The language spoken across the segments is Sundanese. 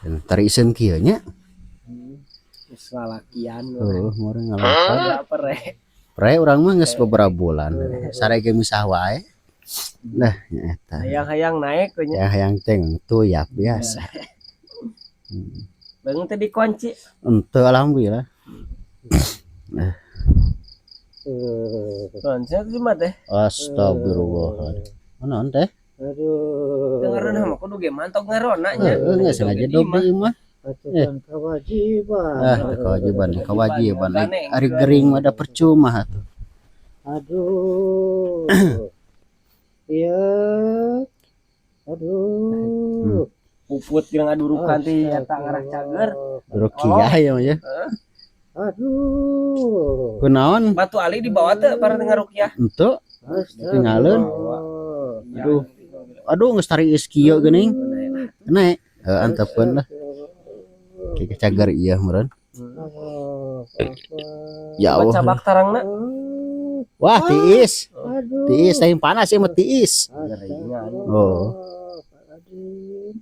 Tariseun kieu nya. Geus lalakian. Heuh, meureun ngalapan. Apa re? Pre urang mah geus beberapa bulan. Sare ge misah wae. Nah, nya eta. Hayang-hayang naik we nya. Ya hayang teh tuyap biasa. Bangun teh dikunci. Ente alhamdulillah. Kunci itu mah teh. Astagfirullah. Naon teh? Aduh. Teu ngaranna mah kudu ge mantog ngarona nya. Heeh, geus sengaja dog di imah. Atuh kan kewajiban. Ah, kewajiban, kewajiban. Ari gering mah da percuma atuh. Aduh. Iya. Aduh. Puput jeung ngadurukan ti eta ngarah cager. Rukiah ya mah ya. Aduh. Kunaon? Batu ali dibawa teu para ngarukiah. Ente tinggalin. Aduh. Aduh, geus tariis kieu geuning. Naik. Heuh, antepeun lah. Kayak cager ieu meureun. Ya Coba Allah. cabak tarangna. Wah, tiis. Aduh. Tiis lain panas ieu mah tiis. Oh.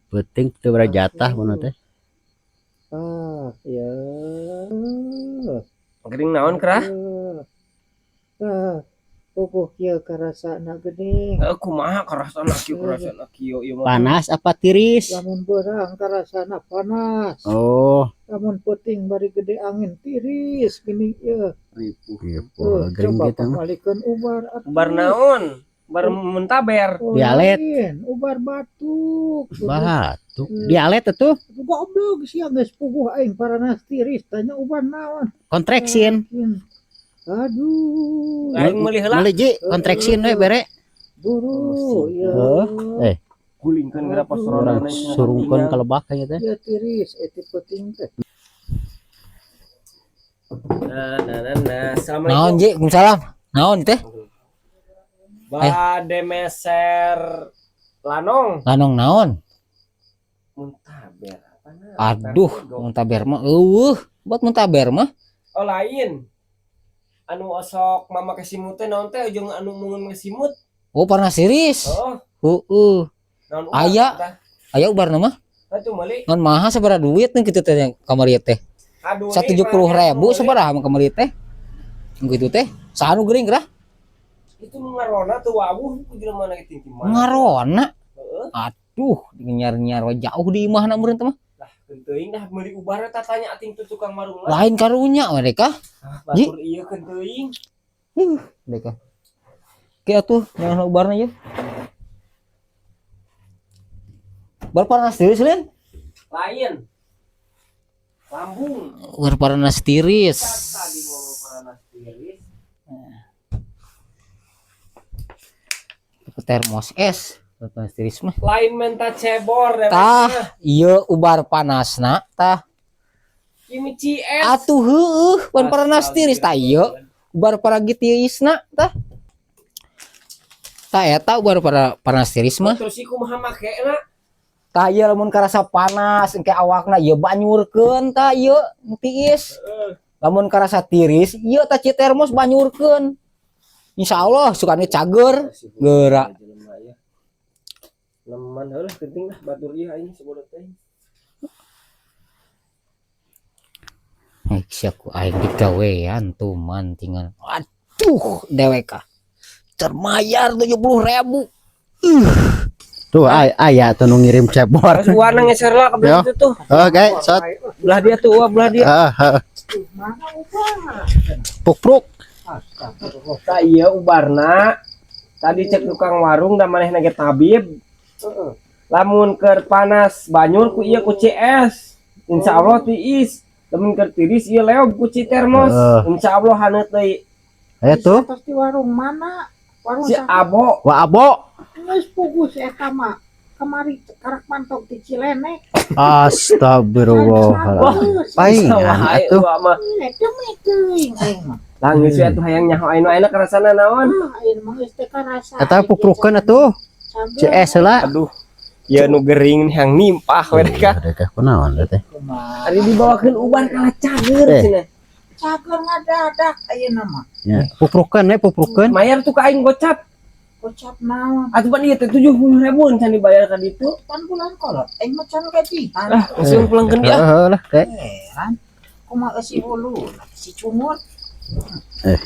Penting teu jatah mun teh. Ah, ya. Gering naon kerah? Ah, pupuh kieu karasana geuning. Heuh, kumaha karasana kieu karasana kieu ieu mah. Panas apa tiris? Lamun beurang karasana panas. Oh, Lamun peuting bari gede angin tiris geuning ieu. ripuh Tuh, gering coba gitu mah. pamalikeun ubar atuh. Ubar naon? Ubar muntaber. Oh, Dialet. lain, ubar batuk. Batuk. Dialet atuh Goblok sia geus puguh aing paranas tiris tanya ubar naon. kontraksin. Aduh. Aing meuli heula. Meuli ji kontraksin we bere. Buru ya. Heuh. Eh, Gulingkeun geura urang pasorona. surungkeun ka lebak nya teh. Ya tiris eta peuting teh. Nah, nah, nah, nah. Assalamualaikum. Naon ji, Waalaikumsalam. Naon teh? Bade meser lanong. Lanong naon? Muntaber apa nah? Aduh, muntaber mah eueuh. Buat muntaber mah. Oh lain. Anu osok mama ke simut teh naon teh jeung anu mungun ke simut. Oh, pernah siris. Oh, Heeh. naon ubar Aya. tah? Aya ubarna mah. Atuh meuli. Ngan maha sabaraha duit nih kitu teh kamari teh. Aduh, 170.000 sabaraha mah kamari teh. Gitu teh. Saha nu gering gerah? Itu nu ngarona teu wawuh ku jelema na kitu mana. Ngarona. Heeh. Aduh, nyar-nyar we jauh di imahna meureun teh mah. Lah, teuing dah meuli ubar eta tanya ating tuh tukang marung lah. Lain karunya mereka. Ah, batur ieu keun teuing. Mereka. Ki atuh jangan ubarna ye. Bar panas tiris lain? Lain. Lambung. Bar panas tiris. Tadi ngomong panas tiris. Termos es. Bar panas tiris mah. Lain menta cebor deh. Tah, ieu ubar panasna tah. Ini CS. Atuh heueuh, bar panas tiris tah ieu. Ubar paragitiisna tah. Tah eta ubar para panas tiris mah. Terus ieu kumaha makena? Tah ieu lamun karasa panas engke awakna ieu banyurkeun tah ieu nu tiis. Lamun karasa tiris ieu tah ci termos banyurkeun. Insyaallah sukane cager geura. Leman heulah penting lah batur ieu aing sabodo teh. Eh sia ku aing digawean tuman tinggal. Aduh dewek ah. Termayar 70.000. Tuh aya tuh nu ngirim cebor. Terus warna ngeser lah ke belah Yo. itu tuh. Oke, sot. Belah dia tuh, wah, belah dia. Heeh, heeh. Mana ubar? Pukruk. Tah ieu ubarna. Tadi cek tukang warung da manehna ge tabib. Heeh. Lamun keur panas banyur ku ieu ku CS. Insyaallah tiis. Lamun keur tiris ieu leog ku ci termos. Heeh. Insyaallah haneut deui. Aya tuh. Terus di warung mana? Warung Si Abo Wa abo. Geus puguh si eta mah. Kamari karak mantok di Cilenek. Astagfirullahaladzim. Paingan Wae, atuh. wah mah. Eta mah teuing aing mah. Lah geus we atuh hayang nyaho aing nu ayeuna karasana naon? Ah, aing mah geus teh karasa. Eta puprukeun atuh. CS heula. Aduh. Ya nu gering yang nimpah we ka. Mereka kunaon teh? Kumaha? Ari dibawakeun ubar kalah cager Eh. cenah. Cager ngadadak ayeuna mah. Ya, puprukeun we puprukeun. Mayar tuh ka aing gocap. Gocap naon? Atuh pan ieu teh 70 ribuan can dibayar ka ditu. Pan bulan kolot aing mah can gajian. Ah, langsung pulangkeun dia. Heeh lah kayak. Heran. Kumaha si hulu, si cungur. Eh.